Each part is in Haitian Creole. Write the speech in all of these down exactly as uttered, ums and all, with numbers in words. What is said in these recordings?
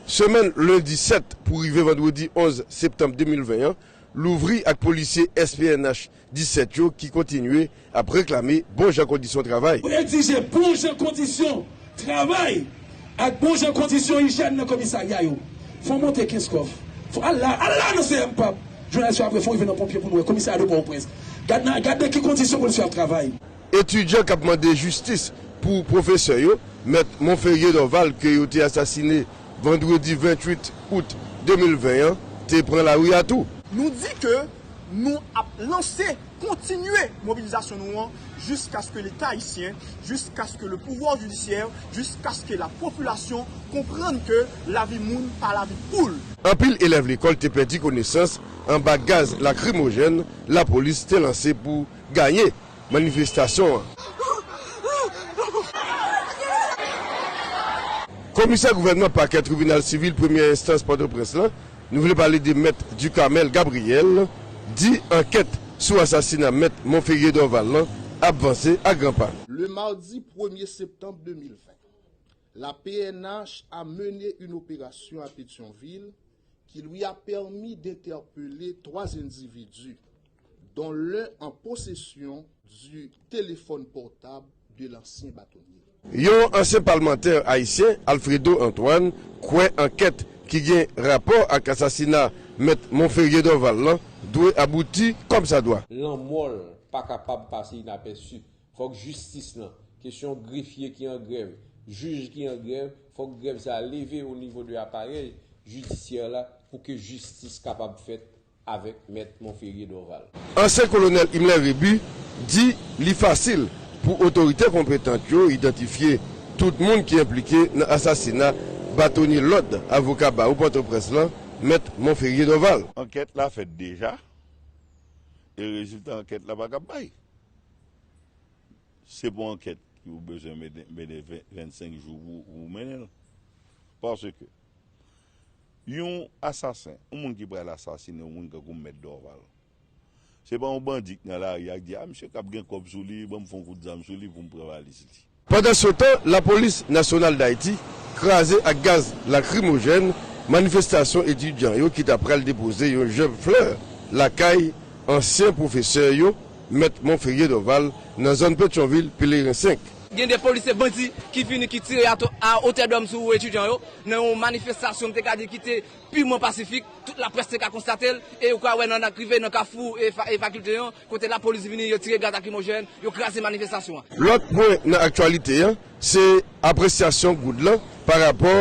Semèn lendi sèt pou rive vandredi onz septanm de mil ven an, louvri ak polisye S P N H disèt yo ki kontinye ap reklame bon jan kondisyon travay. Mwen egzije bon jan kondisyon travay ak bon jan kondisyon ijyèn nan komisarya yo. Fò monte kenz kòf. Fò al la, al la nan C M pap. Jounalis yo apre fò rive nan ponpye pou nou wè komisarya de Pòtoprens. Gad nan, gad nan ki kondisyon polisye ap travay. Etidyan k ap mande jistis pou pwofesè yo, Mèt Monferrier Dorval, ke yo te asasine vandredi venntuit out de mil ven an, te pran lari a tou. Nou di ke nou ap lanse, kontinye mobilizasyon nou an jiskaske Leta ayisyen, jiskaske le pouvwa jidisyè, jiskaske la popilasyon konprann ke lavi moun pa lavi poul. Anpil elèv lekòl te pèdi konesans anba gaz lakrimojèn lapolis te lanse pou gaye manifestasyon an. Komisè gouvènman pakè tribinal sivil premyè enstans Pòtoprens lan, nou vle pale de Mèt Ducarmel Gabriel, di ankèt sou asasina Mèt Monferrier Dorval lan ap vanse a gran pa. Le mardi premier septembre deux mille vingt, la P N H a mené une opération à Pétion-Ville qui lui a permis d'interpeller trois individus, dont l'un en possession du téléphone portable de l'ancien bâtonnier. Yon ansyen palmantè ayisyen, Alfredo Antoine, kwè ankèt ki gen rapò ak asasina Mèt Monferrier Dorval lan dwe abouti kòmsadwa. Lanmò l pa kapab pase inapèsi. Fòk jistis lan, kesyon grefye ki an grèv, jij ki an grèv, fòk grèv sa a leve o nivo de aparèy jidisyè la pou ke jistis kapab fèt avèk Mèt Monferrier Dorval. Ansyen kolonèl Himmler Rébu di li fasil pou otorite konpetant yo idantifye tout moun ki enplike nan asasina batonye lòd avoka bawo Pòtoprens lan, Mèt Monferrier Dorval. Ankèt la fèt deja, e rezilta ankèt la pa kab bay. Se pa yon ankèt ki ou bezwen mennen, mennen ven, vennsenk jou pou, pou ou mennen l. Paske yon asasen, yon moun ki pral asasine yon moun tankou Mèt Dorval, se pa yon bandi k nan lari a k di, "A, misye k ap gen kòb sou li, ban m fè yon kout zam sou li pou m pran valiz li." Pandansetan, Lapolis Nasyonal Dayiti kraze ak gaz lakrimojèn manifestasyon etidyan yo ki ta pral depoze yon janm flè lakay ansyen pwofesè yo, Mèt Monferrier Dorval, nan zòn Petyonvil, Pelerin senk. Gen de polisye bandi ki vini, ki tire a to-, a otè dòm sou etidyan yo, nan yon manifestasyon, m te ka di, ki te piman pasifik, tout laprès te ka konstate l, e ou ka wè nan, nan rive nan kafou e fa-, e fakilte an, kote lapolis vini, yo tire gaz lakrimojèn, yo kraze manifestasyon an. Lòt pwen nan aktyalite an, se apresyasyon goud lan pa rapò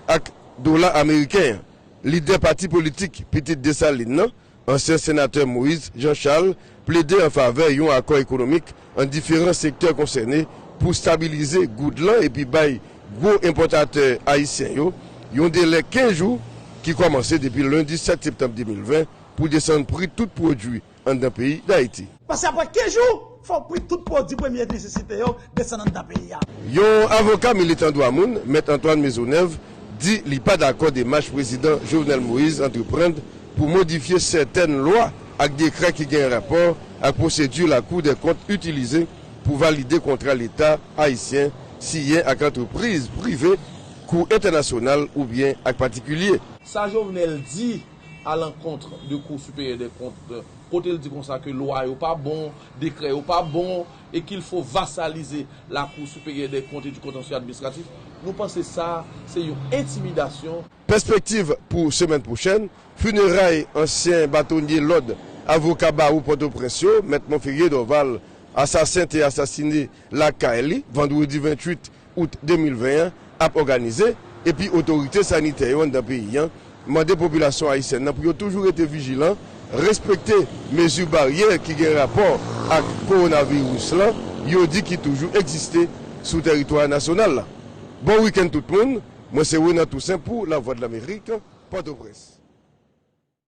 ak dola ameriken an. Lidè pati politik Pitit Desalin nan, ansyen senatè Moïse Jean Charles, plede an favè yon akò ekonomik ant diferan sektè konsène pou stabilize goud lan epi bay gwo enpòtatè ayisyen yo yon delè kenz jou ki kòmanse depi lendi sèt septanm de mil ven pou desann pri tout pwodui anndan peyi Dayiti. Paske apre kenz jou, fò pri tout pwodui premye nesesite yo desann anndan peyi a. Yon avoka militan dwa moun, Mèt Antoine Maisonneuve, di li pa dakò demach Prezidan Jovenel Moïse antreprann pou modifye sètèn lwa ak dekrè ki gen rapò ak pwosedi Lakou dè Kont itilize pou valide kontra Leta ayisyen siyen ak antrepriz prive, kou entènasyonal oubyen ak patikilye. Sa Jovenel di à l'encontre de Cour supérieure des comptes, kote l di konsa ke lwa yo pa bon, dekrè yo pa bon, et qu'il faut vassaliser la Cour supérieure des comptes et du contentieux administratif, nou panse sa se yon entimidasyon. Pèspektiv pou semèn pwochèn, fineray ansyen batonye lòd avoka bawo Pòtoprens yo, Mèt Monferrier Dorval, asasen te asasine lakay li vandredi venntuit out de mil ven an, ap òganize, epi otorite sanitè yo anndan peyi an mande popilasyon ayisyèn nan pou yo toujou rete vijilan, respekte mezi baryè ki gen rapò ak kowonaviris lan, yo di ki toujou egziste sou tèritwa nasyonal la. Bon wikenn tout moun, mwen se Renan Toussaint pou Lavwadlamerik, Pòtoprens.